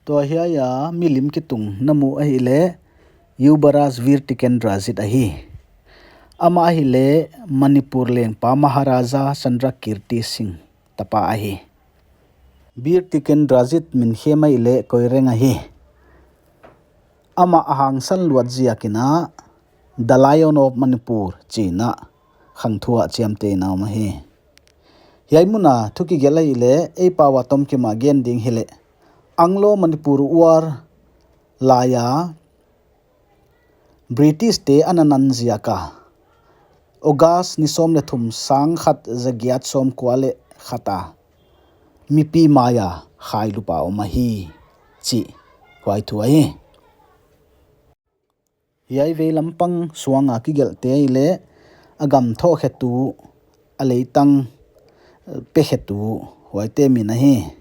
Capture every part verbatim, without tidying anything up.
Tua hiai a milim kitung na muh ahihleh Yubaraj Veer Tikendrajit ahi. Amah ahihleh Manipur lengpa Maharaja Chandrakirti Singh tapa ahi. Veer Tikendrajit min khem ahihleh Koireng ahi. Amah a hangsan luat ziakin a The Lion of Manipur chiin a khangthu ah chiamteh in a om ahi. Hiai mun a thu kigelh ahihleh ei pau a tomkim a gen ding hileh Anglo Manipur War lai a British te ana nan ziak a August ni sawm leh thum sangkhat zagiat sawmkua leh khat a mipi mai a khailup a om ahi chih huai thu ahi. Hiai veilam pang suang a kigelhte ahihleh a gam thohkhetu, a leitang, eh, pekhetu, huaite min ahi.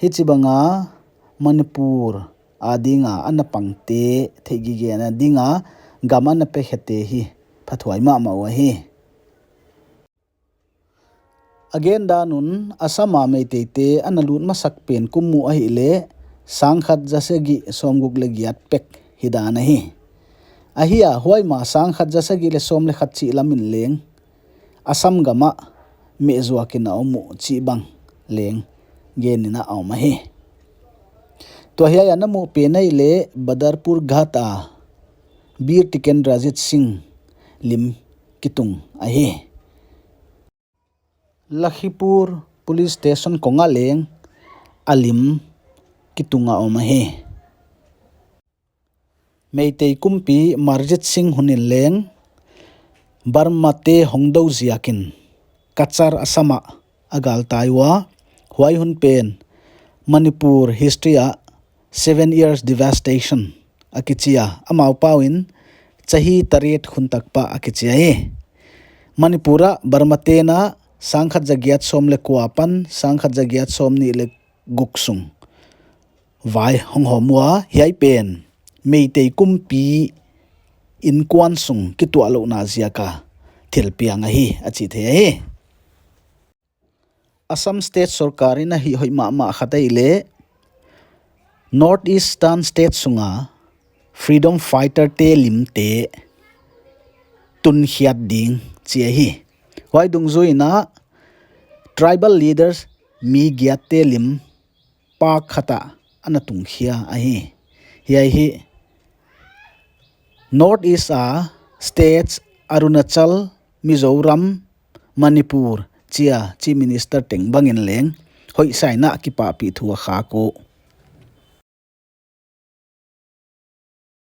Hichibang a Manipur a ding a ana pangte theihgigena ding a gam ana pekhete hi phathuai mahmah uh ahi. A gen dan un Assam a Meiteite ana lut masak pen kum muh ahihleh sangkhat zasagih sawmguk leh giat pek hidan ahi. Ahi a huai ma sangkhat zasagih leh sawm leh khat chih lam in leng Assam gam ah meh zuak in a om uh chih bang leng gen in a om ahi. Tua hiai a na muh pen ahihleh Badarpur Ghat a Veer Tikendrajit Singh lim kitung ahi. Lakhipur Police Station kong ah leng a lim kitung a om ahi. Meitei kumpi Marjit Singh hun in leng Burma te hong dou ziakin Cachar Assam ah a galtai ua, huai hun pen Manipur history ah Seven Years Devastation a kichi a, amau pau in Chahi Taret Khuntakpa a kichi ahi. Manipur ah Burma te'n a sangkhat zagiat sawm leh kua apan sangkhat zagiat sawmnih leh guk sung vai hong hawm ua, hiai pen Meitei kumpi innkuan sung kituahlouhna ziak a thilpiang ahi a chi thei ahi. Assam State sorkar in a hih hoih mahmah khat ahihleh North Eastern State sung a freedom fighter te limte tunkhiat ding chi ahi. Huai dungzui in a tribal leaders mi giatte lim park khat ah ana tungkhia ahi. Hiai hi North East a states Arunachal, Mizoram, Manipur chia Chief Minister teng bang in leng hoihsa in a kipahpih thu a khak uh.